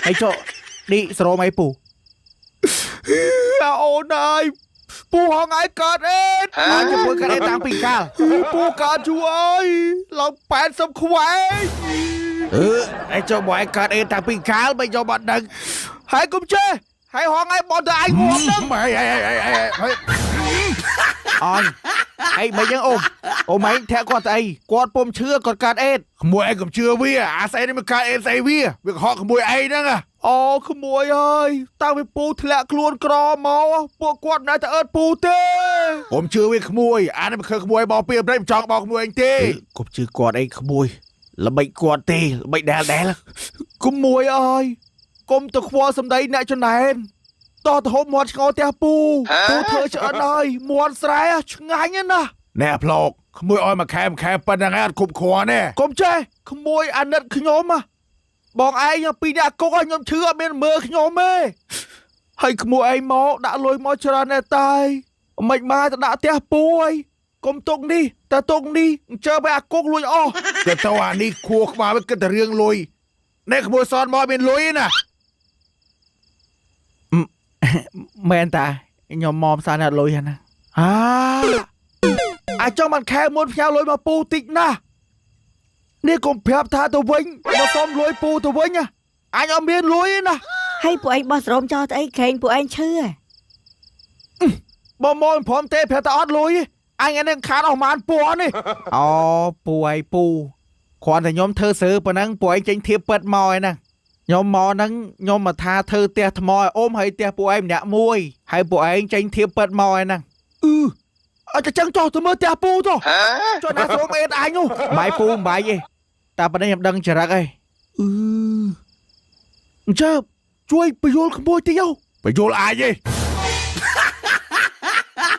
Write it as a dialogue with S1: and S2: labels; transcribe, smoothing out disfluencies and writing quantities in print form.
S1: ហើយចុះនេះសរោមអីពូអាអូនអើយពូហងឯងកើតអេតបានជាមួយកើតអេតតាំងពីកាលពូកើតយូរអើយឡើង80ខ្វែងអឺឯចុះមកឯងកើតអេតតាំងពីកាលមិនយកមកដឹងហើយកុំចេះហើយហងឯងបនទៅឯងងាប់ហ្នឹង
S2: ហេហេហេហេហេ
S1: អញឯងមិនយ៉ាងអូមអូមឯងធាក់គាត់ទៅអីគាត់ពុំឈឺគាត់កើតអេត
S2: ក្មួយឯងកុំជឿវាអាស្អីនេះមិនកើតអេស្អីវាវាកុហកក្មួយឯងហ្នឹង
S1: អូក្មួយអើយតាំងពីពូធ្លាក់ខ្លួនក្រមកពួកគាត់មិនដែលទៅអើតពូទេ
S2: កុំជឿវាក្មួយអានេះមិនឃើញក្មួយបោពីប្រេចចង់បោក្មួយឯងទេ
S1: កុំជឿគាត់អីក្មួយល្បិចគាត់ទេល្បិចដែលដែលក្មួយអើយកុំទៅខ្វល់សម្ដីអ្នកចំណែនតោះទៅហូបមាត់ឆ្ងល់ផ្ទះពូពូធ្វើឆ្អិនហើយមាត់ស្រែឆ្ងាញ់ណាស់
S2: ណែផ្លោកក្មួយឲ្យមួយខែមួយខែប៉ុណ្្នឹងឯងអត់គ្រប់គ្រាន់ទេ
S1: កុំចេះក្មួយអាណិតខ្ញុំហ៎បងឯងពីរអ្នកគុកឲ្យខ្ញុំឈឺអត់មានមើលខ្ញុំទេហើយក្មួយឯងមកដាក់លុយមកច្រើនណែតែមិនមកទៅដាក់ផ្ទះពូហើយកុំទុកនេះតែទុកនេះអញ្ជើញឲ្យអាគុកលួចអស់
S2: ទៅទៅអានេះខួរក្បាលវាគិតតែរឿងលុយណែក្មួយសនមកមានលុយណា
S1: មែនតាខ្ញុំមកផ្សារអ្នកលុយហ្នឹងណាអាអាចចង់បានខែមុនផ្ញើលុយមកពូតិចណាស់នេះកុំប្រាប់ថាទៅវិញមកសុំលុយពូទៅវិញណាអញអត់មានលុយទេណា
S3: ហើយពួកឯងបោះសរោមចោលទៅអីក្រែងពួកឯងឈឺហ៎
S1: បើមកមិនព្រមទេប្រាប់តែអត់លុយទេអញអានេះខាតអស់ប្រហែលពាន់នេះអូពូឯងពូគ្រាន់តែខ្ញុំធ្វើសើប៉ុណ្ណឹងពូឯងចេញធៀបពិតមកឯហ្នឹងខ្ញុំមកហ្នឹងខ្ញុំមកថាធ្វើផ្ទះថ្មឲ្យអ៊ំហើយផ្ទះពូឯងម្នាក់មួយហើយពូឯងចេញធៀបពិតមកឯហ្នឹងអឺអត់ចឹងចោះទៅមើលផ្ទះពូទៅចុះណាសូមអេតអញនោះបាយពូមិនបាយទេតែប៉ុណ្ណេះខ្ញុំដឹងចរិតឯងអឺអញ្ចឹងជួយបញ្យល់ក្មួយតិចយោ
S2: បញ្យល់អាចទេ